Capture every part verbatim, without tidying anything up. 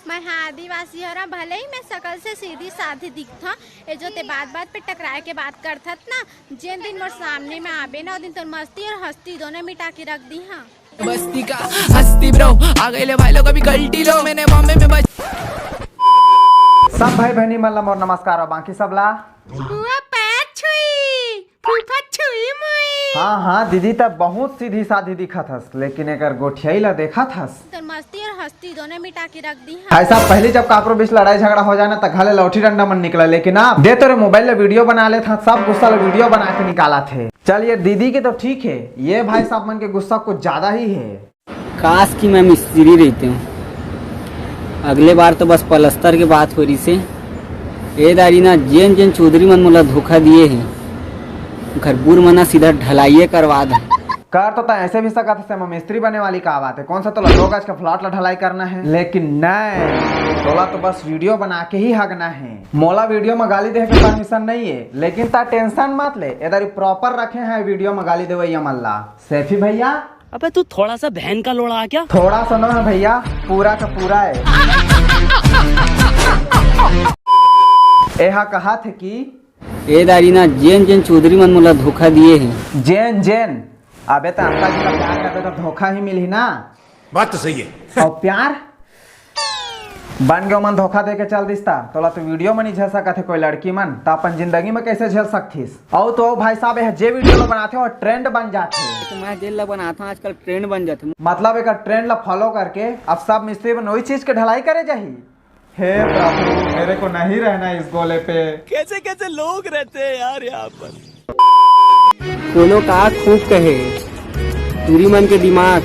मैं हा आदिवासी हरा, भले ही मैं सकल से सीधी साधी दिखथों, ए जो ते बात बात पे टकराए के बात करथस ना, जेन दिन मोर सामने में आबे ना, ओ दिन तोर मस्ती और हस्ती दोनों मिटा के रख दी हाँ। बस्ती का हस्ती ब्रो, आ गए ले भाई लोग अभी गल्टी लो, मैंने बॉम्बे में बज सब भाई बहनी मन ला मोर नमस्कार और बाकी सब ला बुआ पैर छुई, फूफा छुई मुई। हाँ हाँ दीदी, तब बहुत सीधी साधी दिखत हस, लेकिन एकर गोठियाई ला देखत हस। तोर मस्ती और हस्ती दोनों मिटा के रख दी हाँ। भाई साहब, पहली जब काकरो बीच लड़ाई झगड़ा हो जाए ना, त घले लौठी डंडा मन निकला, लेकिन आप दे तोरे मोबाइल ला वीडियो बना लेथस, सब गुस्सा ला वीडियो बना के निकालत हे। चल, ये दीदी के तो ठीक है, ये भाई साहब मन के गुस्सा कुछ ज्यादा ही है। काश कि मैं मिस्त्री रहितेंव। अगले बार तो बस पलस्तर के बात हो रहिसे। ए दारी ना, जेन जेन चौधरी मन मोला धोखा दिए हे, घर बुर मना सीधा ढलाइए करवा दे। कर तो तैं ऐसे भी सकत हस, एमा मिस्त्री बने वाली का बात है? कौन सा तोला दो गज के फ्लैट ला ढलाई करना है? लेकिन नहीं, तोला तो बस वीडियो बना के ही हगना है। मोला वीडियो में गाली देवे के परमिशन नहीं है, लेकिन तैं टेंशन मत ले, ए दारी प्रॉपर रखे हैं वीडियो में गाली देवैया मन ला। सैफी भैया, अबे तू थोड़ा सा बहन का लोड़ा आ क्या? थोड़ा सा ना है भैया, पूरा का पूरा है। एहा कहा थे कि ए दारी ना, जेन जेन चौधरी मन मोला धोखा दिए हे। जेन जेन, अबे त अंकल जी का प्यार करबे तो धोखा ही मिलही ना। बात तो सही है। और प्यार बन गयो मन धोखा दे के चल दिस ता, तोला तो वीडियो में नहीं झेल सकत है कोई लड़की मन, त अपन जिंदगी में कैसे झेल सकथिस? अउ तो भाई साहब, यह जे वीडियो ला बनाथे और ट्रेंड बन जाथे। तो मैं जेल ला बनाथों, आजकल ट्रेंड बन जाथे। मतलब एक ट्रेंड ला फॉलो करके अब सब मिस्त्री मन वही चीज के ढलाई करे जाही। हे प्रभु, मेरे को नहीं रहना इस गोले पे। कैसे कैसे लोग रहते हैं यार यहाँ पर। कोनो का खूब कहे, टूरी मन के दिमाग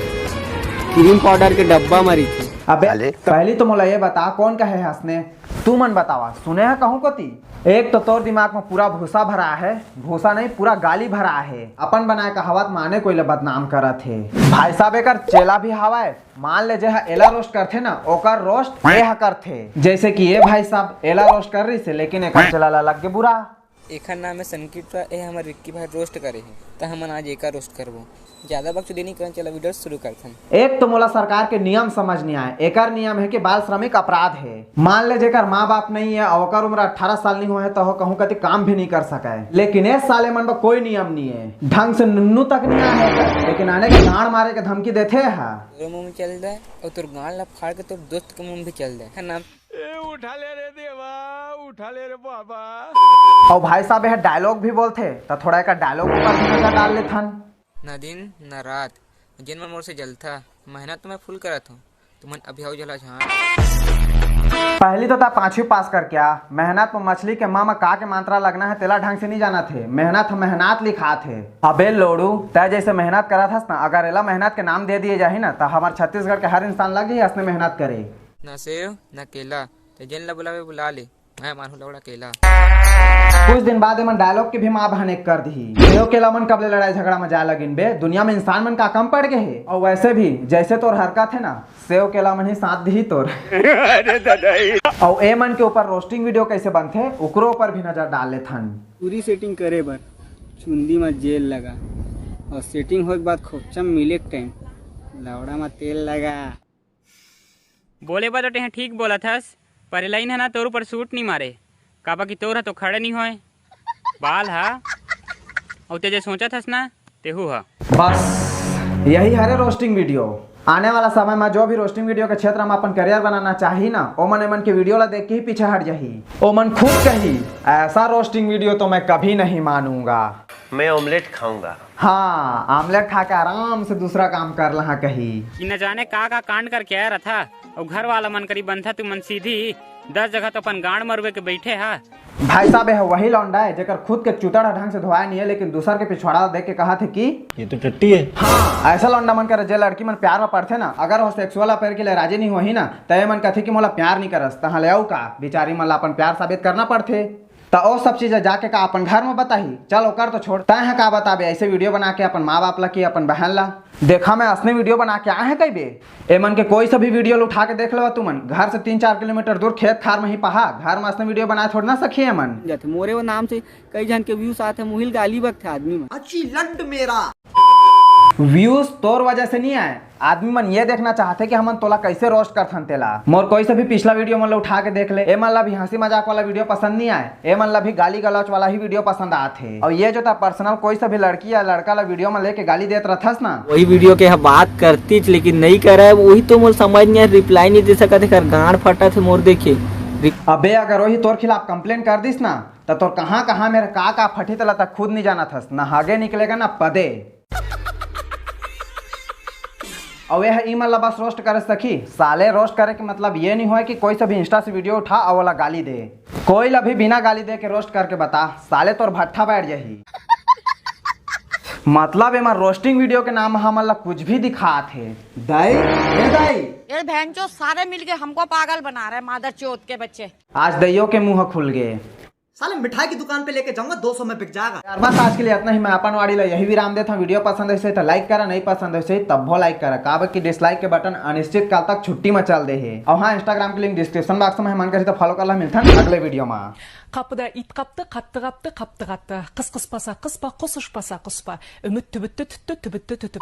क्रीम पाउडर के डब्बा म रहिथे। अबे, साले। पहली तो मोला ये बता, कौन कहे हसने? तू मन बतावा, सुने ह कहूँ कोती? एक तो तोर दिमाग में पूरा भूसा भरा है, भूसा नहीं, पूरा गाली भरा है। अपन बनाए कहावत माने कोई ले बदनाम करत हे। भाई साहब, एकर चेला भी हवाए। मान ले, जे ह एला रोस्ट करथे ना, ओकर रोस्ट ए ह करथे। जैसे कि ये भाई साहब एला रोस्ट कर रही से, लेकिन एकर चेला ला लग गे बुरा। एखर नाम है संकीर्तन, ए हमर विक्की भाई रोस्ट करे हे, त हमन आज एकर रोस्ट करबो। ज्यादा बकचोदी नहीं करन, चला वीडियो शुरू करथन। एक तो मोला सरकार के नियम समझ नहीं आए। एकर नियम है कि बाल श्रमिक अपराध है। मान ले जेकर माँ बाप नहीं है और ओकर उम्र अठारह साल नहीं हुआ है, तो वो कहूँ कति काम भी नहीं कर सका है। लेकिन इस साले मन पर कोई नियम नहीं है, ढंग से नुन्नू तक नहीं आए है, लेकिन आने के गांड मारे के धमकी देते है। तोर मुंह में चल दे और तोर गांड ला फाड़ के तोर दोस्त के मुंह में भी चल दे, है ना? ए, उठा ले रे देवा, उठा ले रे बाबा। और भाई साहब, यह डायलॉग भी बोलथे, तो थोड़ा एक डायलॉग ऊपर भी नजर डाल लेथन। ना दिन ना रात, जेन मन मोर से जलथा, मेहनत तो मैं फुल करत हूँ, तुमन अभी आओ जला झांक। पहली तो ता पांचवी पास करके आ, मेहनत में मछली के माँ में का के मात्रा लगना है, तेला ढंग से नहीं जाना थे। मेहनत ह मेहनत लिखा थे। अबे लोड़ू, तय जैसे मेहनत करत हस ना, अगर एला मेहनत के नाम दे दिए जाही ना, तो हमार छत्तीसगढ़ के हर इंसान लग ही असने मेहनत करे। ना सेव, ना केला, ते जेन ला बुलावे बुला ले, मैं मानहूं लौड़ा केला। कुछ दिन बाद एमन डायलॉग के भी माँ बहन एक कर दिही। सेव केला मन कब ले लड़ाई झगड़ा में जाए लगिन बे? दुनिया में इंसान मन का कम पड़ गए हे? और वैसे भी जैसे तोर हरकत है ना, सेव केला मन ही साथ दिही तोर। अरे दादा। और ए मन के ऊपर रोस्टिंग वीडियो कैसे बनथे, ओकरो ऊपर भी नजर डाल लेथन। पूरी सेटिंग करे बर चुंदी में जेल लगा और सेटिंग होए के बाद खोपचा में मिले के टाइम लौड़ा में तेल लगा। बोले बर तो तेहा ठीक बोलत हस, पर ए लाइन ह ना तोर ऊपर सूट नहीं मारे, काबर कि तोर ह तो खड़े नहीं होए बाल ह, अउ ते जे सोचत हस ना, तेहू ह। बस यही हरे रोस्टिंग वीडियो। आने वाला समय में जो भी रोस्टिंग वीडियो के क्षेत्र में अपन करियर बनाना चाही ना, ओमन एमन के वीडियो ला देख के ही पीछे हट जाही। ओमन खुद कही, "ऐसा रोस्टिंग वीडियो तो मैं कभी नहीं मानूंगा।" मैं ऑमलेट खाऊंगा। हाँ, आमलेट खा के आराम से दूसरा काम कर लहा कही। कि न जाने का का कांड करके आया रथा, अउ घर वाला मन करी बंधा तुमन सीधी दस जगह तो अपन गांड मरुए के बैठे हा। भाई साहब, यह वही लौंडा है जेकर खुद के चुतड़ ह ढंग से धोया नहीं है, लेकिन दूसर के पिछवाड़ा देख के कहा थे कि ये तो टट्टी है। हाँ, ऐसा लौंडा मन कर जे लड़की मन प्यार में पड़थे ना, अगर वो सेक्सुअल अफेयर के लिए राजी नहीं होही ना, त ये मन कथे कि मोला प्यार नहीं करस, तहाँ ले आऊ का? बिचारी मन ला अपन प्यार साबित करना पड़थे। त ओ सब चीज जाके का अपन घर में बताही? चल ओकर तो छोड़, तैं ह का बताबे ऐसे वीडियो बना के अपन माँ बाप ला कि अपन बहन ला? देखा मैं असने वीडियो बना के आए हैं कई बे। एमन के कोई सा भी वीडियो ला उठा के देख लेवा तुमन, घर से तीन चार किलोमीटर दूर खेत खार में ही पहा, घर में असने वीडियो बनाए थोड़ी ना सखी एमन। जाथे मोरे वो नाम से कई झन के व्यूज आथे, मुहिल गाली बकथे आदमी मन। अच्छी लंड मेरा। व्यूज तोर वजह से नहीं आए। आदमी मन ये देखना चाहथे कि हमन तोला कैसे रोस्ट करथन तेला। मोर कोई से भी पिछला वीडियो मन ला उठा के देख ले। ए मन ला भी हंसी मजाक वाला वीडियो पसंद नहीं आए, ए मन ला भी गाली गलौच वाला ही वीडियो पसंद आथे। और ये जो ता पर्सनल कोई से भी लड़की या लड़का ला वीडियो में लेके गाली देत रथस ना, वही वीडियो के हम बात करतीच, लेकिन नहीं करे। वही तो मोर समझ नहीं, रिप्लाई नहीं दे सकत, एकर गांड फटत हे मोर देखे। अबे अगर वही तोर खिलाफ कंप्लेन कर दिस ना, त तोर कहाँ कहाँ मेरा का का फटी तला तक खुद नहीं जानत हस, ना आगे निकलेगा ना पदे। अउ यह ई मन ला बस रोस्ट करे सखी। साले, रोस्ट करे के मतलब ये नहीं होय कि कोई से भी इंस्टा से वीडियो उठा और वाला गाली दे। कोई ला भी बिना गाली दे के रोस्ट करके बता, साले तोर भट्ठा बैठ जाही। मतलब एमा रोस्टिंग वीडियो के नाम हमन ला कुछ भी दिखात हे। दाई, ए दाई। ये बहनचोद सारे मिलके हमको पागल बना रहे हैं, मादरचोद के बच्चे। आज दइयो के मुंह खुल गए। साले, मिठाई की दुकान पे लेके जाऊंगा, दो सौ में बिक जाएगा। यार, बस आज के लिए इतना ही। मैं अपन वाड़ी ला यही विराम देता हूँ। वीडियो पसंद होइसे तो लाइक करा, नहीं पसंद होइसे तब वो लाइक करा, काबर कि डिसलाइक के बटन अनिश्चित काल तक छुट्टी में चल दे हे। और हाँ, इंस्टाग्राम के लिंक डिस्क्रिप्शन बॉक्स में है, मन करी तो फॉलो कर ला। मिलथन अगले वीडियो में। Kapıda it kaptı, kattı kaptı, kaptı kattı. Kıs kıspasa kıspa, kusuş pasa kuspa. Ümüt tübüttü tüttü, tübüttü tütüp.